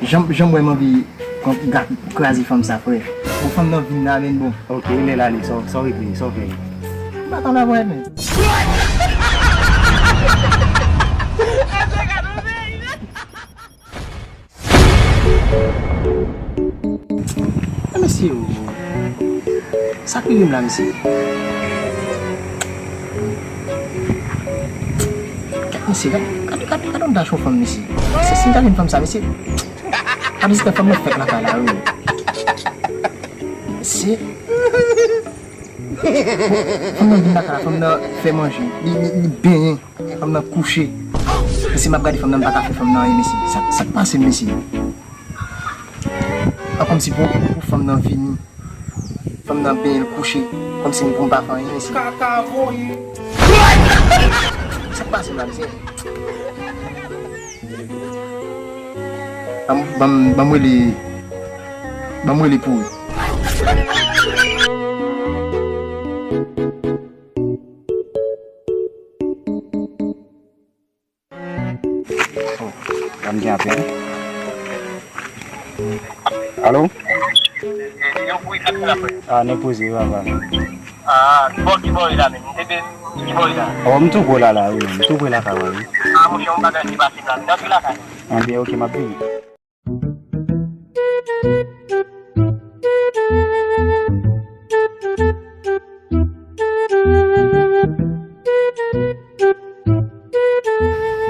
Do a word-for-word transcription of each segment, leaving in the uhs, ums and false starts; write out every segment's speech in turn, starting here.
Jan, jan m wè m anvi kon gat kraze fanm sa, frè. Bon, fanm nan vin la, men bon. Ok, lè l ale, sa w, sa w regle, sa w fè? M pa tann avè l, men. Men mesye, o, sa k rive m la, mesye? Gad mesye, gad, gad, gad, gad yon dach yon fanm, mesye. Se si m ta jwenn fanm sa, mesye. Gad respè fanm nan fèk lakay la, wi. Mesye. Fanm nan vin lakay la, fanm nan fè manje, li, li, li benyen, fanm nan kouche. Mesye, m ap gade fanm nan, m pa ka fè fanm nan anyen, mesye. Sa, sa k pase m, mesye? An kòmsi pou, pou fanm nan vini, fanm nan benyen, l kouche, kòmsi pou m pa fè anyen, mesye. Kaka voye. Sa k pase m la, mesye? Ban m, ban m, ban m rele, ban m rele Pouri. Oh, ban m gen apèl. Alo? Ah, nèg poze, papa. Ah, ki bò, ki bò w ye la menm? M te, ki bò w ye la? Oh, m tou pre la, la, wi, m tou pre lakay ou, wi. Ah, monchè, yon bagay ki pase la, m antre lakay. Anben, ok, m ap vini.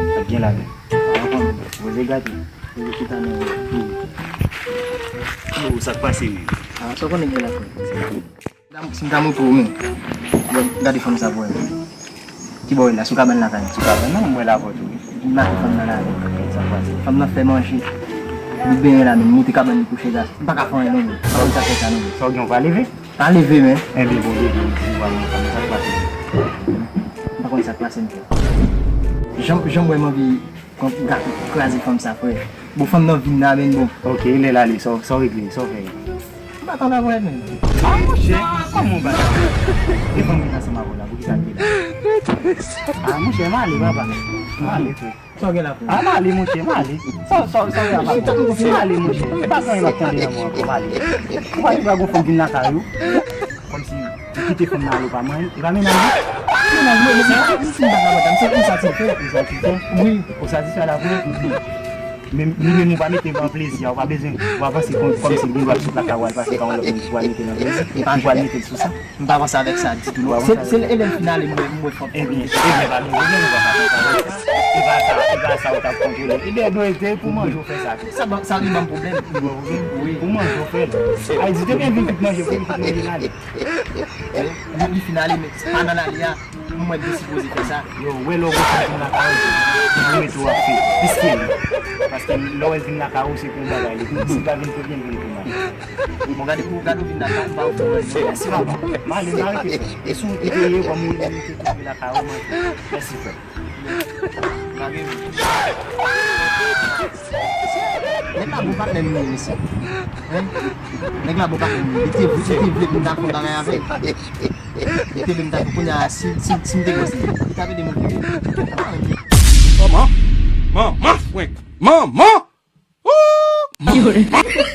Sa k gen la menm? Poze gade. Poze chita nan. Yo, sa k pase menm? Ah, sa w konnen gen la, frè? Si m ta montre w, men. Bon, gade fanm sa pou wè. Ki bò w ye la? Sou kabann lakay? Sou kabann nan, m wè lapòt ou, wi. M make fanm nan la. Sa k pase? Fanm nan fè manje. Li benyen la, men. Moute kabann li kouche la. M pa ka fè anyen non, men. M pa konn sa fè sa non, men. Sa w gen, w pa leve? Pa leve, men. Enben, bon, leve, m di w a mwen, fanm nan, sa k pase? M pa konn sa k pase, m frè. Jan, jan m wè m anvi Kon gad kraze fanm sa, frè. Bon, fanm nan vin la, men bon. Ok, lè l ale, sa w, sa w regle, sa w fè? M pa tann avè l, men. Ah, monchè, kòman w bat? E fanm vin ansanm avè w la, poukisa l te la? Ah, monchè, m ale, papa. M ale, frè. Sa w gen la, frè? Ah, m ale, monchè, m ale. Sa, sa, sa w gen la, papa? M ale, monchè. E pa gen anyen m ap tande nan mwen ankò, m ale. Ou pa di pa gon fanm vin lakay ou? Kòmsi ou kite fanm nan ale, ou pa manyen, e pa mennaj ou? Mennaj mwen, men se pa, si m pa ka wè, se ou satisfè. Ou satisfè? Wi. Ou satisfè la vre? Men li menm ou pa mete l an plezi a, ou pa bezwen, ou avanse kon, kòmsi li dwe ap sot lakay ou al pase pa yon lòt moun ki pral mete l an plezi, ki pral mete l sou sa. M pa panse avèk sa ditou, non. Se, se lè l fin ale, m wè, m wè fanm. Ebyen, ebyen, pa gen pwoblèm, ou pa ka fè sa avèk sa. E pa sa, e pa sa ou t ap kontwole. Ebyen, dwe te pou manje ou fè sa tou. Sa ban, sa li ban m pwoblèm. Li ban w pwoblèm? Wi. Pou manje ou fè l. Ayiti te byen vin tout manje, pou vin tout manje l ale. Li, li fin ale, men se pa nan lale a, m wè m te sipoze fè sa. Yo, wè lè w gon fanm vin lakay ou, nan rete w ap fè, plis ke li. Paske lè w wè l vin lakay ou, se pou yon bagay li vin. Si l pa vin pou byen, l vin pou mal. Bon, gade pou, gade w vin lakay m, m pa ofri w anyen. Mèsi, papa. M ale, m arete fè. E si w te ye, w a mouri, m te kouri lakay ou, manje. Mèsi, frè. Nèg la bon patnè m ye, mesye. Hein? Nèg la bon patnè m ye. Li te, li te vle pou m ta fè bagay avè l. Li te vle m ta fè kounye a, si, si, si m te gòs li, li t ap ede m okipe. Manman! Manman frenk! Manman! Ooh! Manman!